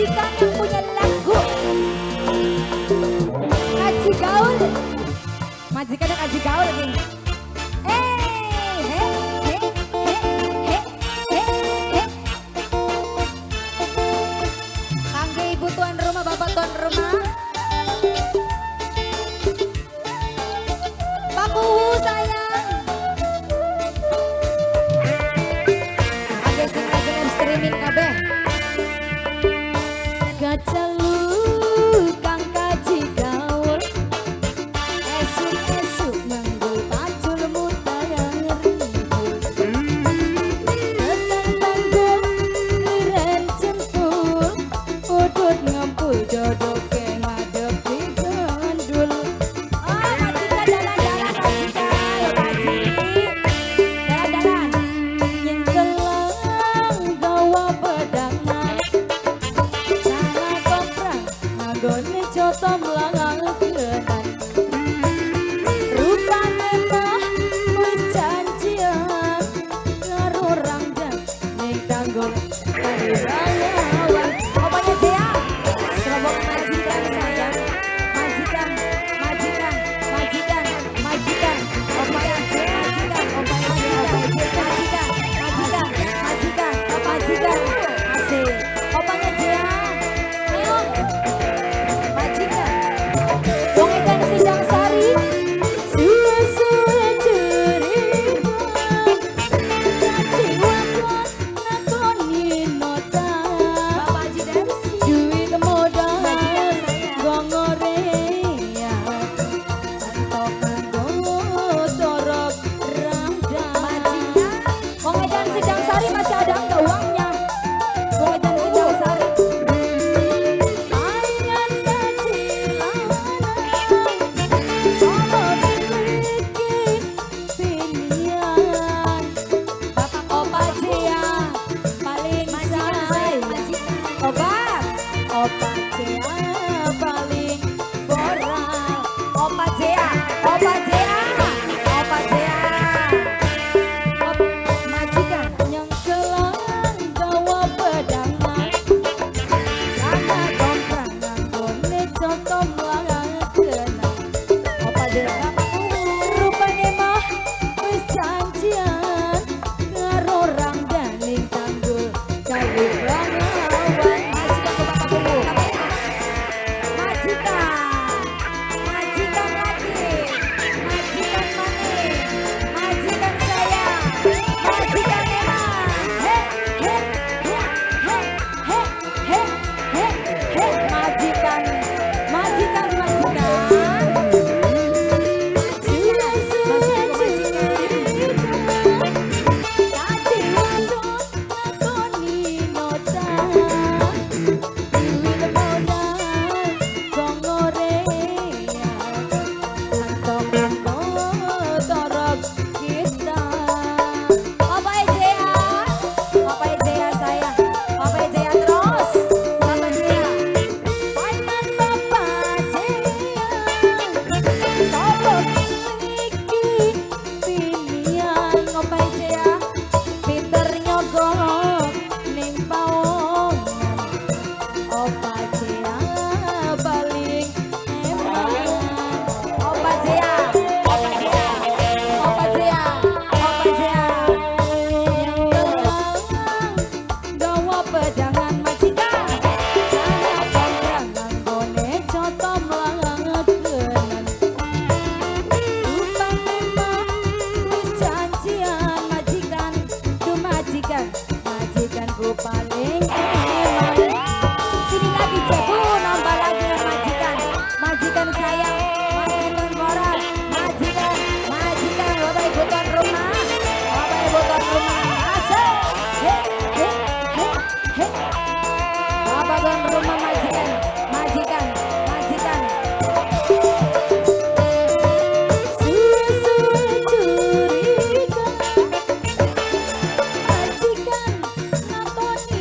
Majikan yang punya lagu Kaji Gaul. Majikan yang Kaji Gaul nih. He he he he he he. Kangge ibu tuan rumah, bapak tuan rumah. Pak Kuwu sayang. Kangge sing lagi live streaming kabeh. Gajah kang kaji gaul, esuk-esuk manggul pacul mutar ribut. Tekan panggung keren centul, udut ngempul dodoke ngadepi gandul. Oh, majikan dalan-dalan majikan, yo kaji. Dalan-dalan. Nyengkelang gawa pedangan. Sana komprang nganggone coto mlangenan. Rupane mah wis janjian karo rangdan ning tanggul kali Bangawan. Opanya Jea, serobok majikan sayang. Majikan, majikan, majikan, majikan. Opanya Jea, majikan, opanya Jea, majikan, majikan, majikan, majikan. Asik. Opanya Jea, ayo. Majikan. Wong edan Sindang Sari. Suwe-suwe cerita. Kaji wadon nakoni nota. Bapak Haji Darsi. Duit modal gongorea. Antok nganggo torok ramdan. Majikan. Wong edan Sindang Sari masih ada enggak uangnya? Wong edan Sindang Sari. Palingan kaji lanang. Sapa iki pinian. Bapak Opa Jea paling sayang. Obat. Opa Jea paling boral. Opa Jea, Opa Jea, Opa Jea. Majikan nyengkelang gawa pedangan. Sana komprang nganggone coto mlangenan. Opa Jea, rupane mah wis janjian karo rangdan ning tanggul kali Bangawan. Majikan ke Bapak Kuwu. Majikan, majikan lagi, majikan maning, majikan sayang, majikan emang. He he he he he he he he. Majikan, majikan, majikan. Suwe-suwe cerita, kaji wadon lakoni nota. Duit modal gongorea. Antok nganggo torok kita. Opa Jea, Opa Jea sayang, Opa Jea terus, Bapak Jea. Paman Bapak Jea, sapa iki pinian. Opa Jea, pinter nyogok ning pawongan. Opa Jea paling eman. Opa Jea, Opa Jea, Opa Jea, Opa Jea. Yang kelang gawa pedangan majikan. Sana komprang nganggone coto mlangenan. Rupane mah wis janjian majikan, duh majikan, majikanku paling eman. Sini lagi Cebu, nambah lagi yang majikan, majikan sayang, majikan moral, majikan, majikan, bapak ibu tuan rumah, bapak ibu tuan rumah, asik, he he he he, bapak tuan rumah majikan, majikan, majikan. Suwe-suwe curiga, majikan nakoni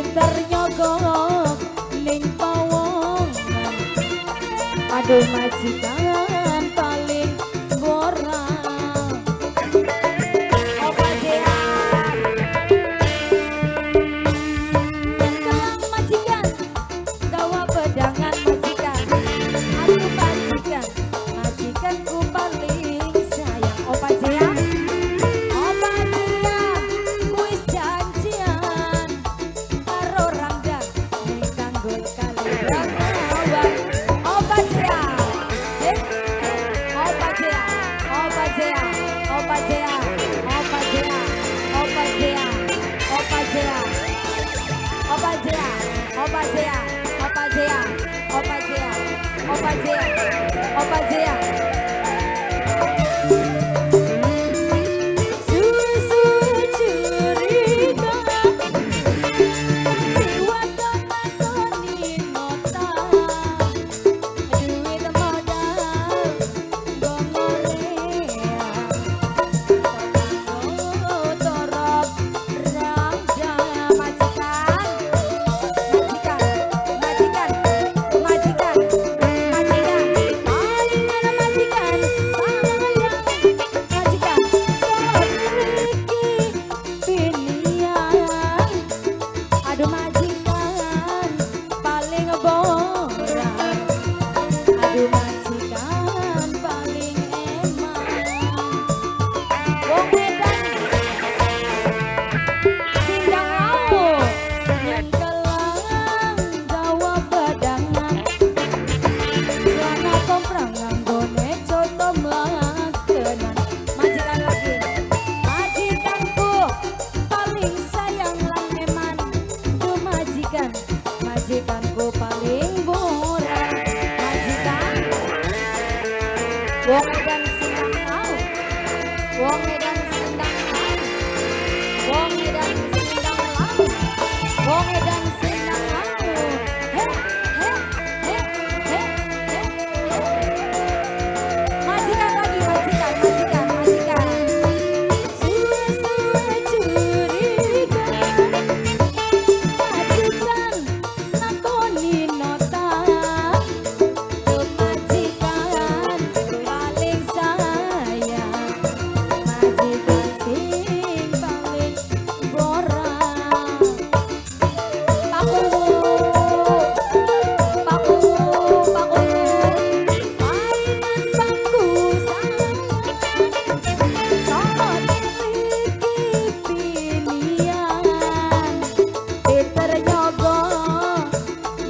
Pinter nyogok ning pawongan. Aduh majikan paling borang. Opa Jean kelang majikan gawa pedangan majikan. Aduh majikan, majikanku paling sayang. Opa Jean, Opa Jean, wis janjian karo Rangga ning tanggul kali Bengawan. Opa Jean, Opa Jean, Opa Jean, Opa Jean, Opa Jean, Opa Jean, Opa Jean, Opa Jean, Opa Jean, Opa Jean, Opa Jean, Opa Jean, Opa Jean. Suwe-suwe curiga, jiwa nakoni nota, duit modal gomorea, torok rangda. Majikan, majikan, majikan, majikan, majikan, palingan majikan sayang, majikan iki pinian. Aduh majikan paling borang. Aduh majikan paling eman. Wong edan sindang lau yang kelang gawa pedangan. Celana komprang nganggone coto mlakenan. Majikan lagi. Majikanku paling sayang lan eman. Duh majikan, majikanku paling borang. Majikan, wong edan sindang lau, wong edan sindang lau, wong edan sindang lau, wong edan sindang lau. He he he he he he. Majikan lagi, majikan, majikan, majikan. Suwe-suwe curiga, majikan nakoni nota. Duh majikan paling sayang, majikan sing paling borang. Paku, paku, paku, palingan paku sayang. Sorot iki pinian, pinter nyogok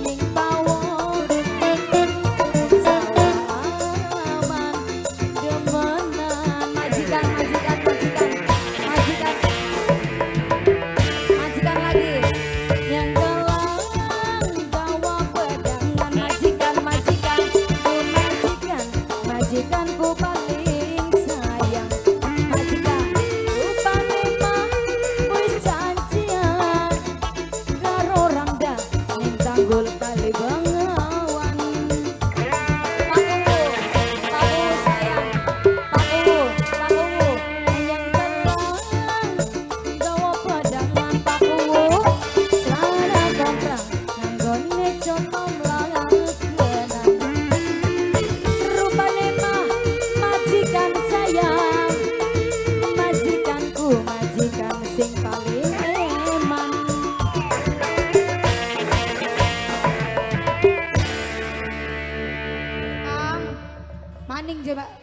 ning pawon. Salaman demenan. Majikan, majikan, majikan, majikan, majikan lagi. Yang kelang gawa pedangan. Majikan, majikan, ku majikan, majikanku paling sayang. Majikan, rupane mah wis janjian karo Rangda ning tanggul kali Bengawan. Paku, paku sayang, paku, paku, yang kelang gawa pedangan. Paku, celana komprang nganggone coto mlakenan. Rupane mah majikan sayang, majikanku majikan sing paling eman. Kang, maning je Mbak.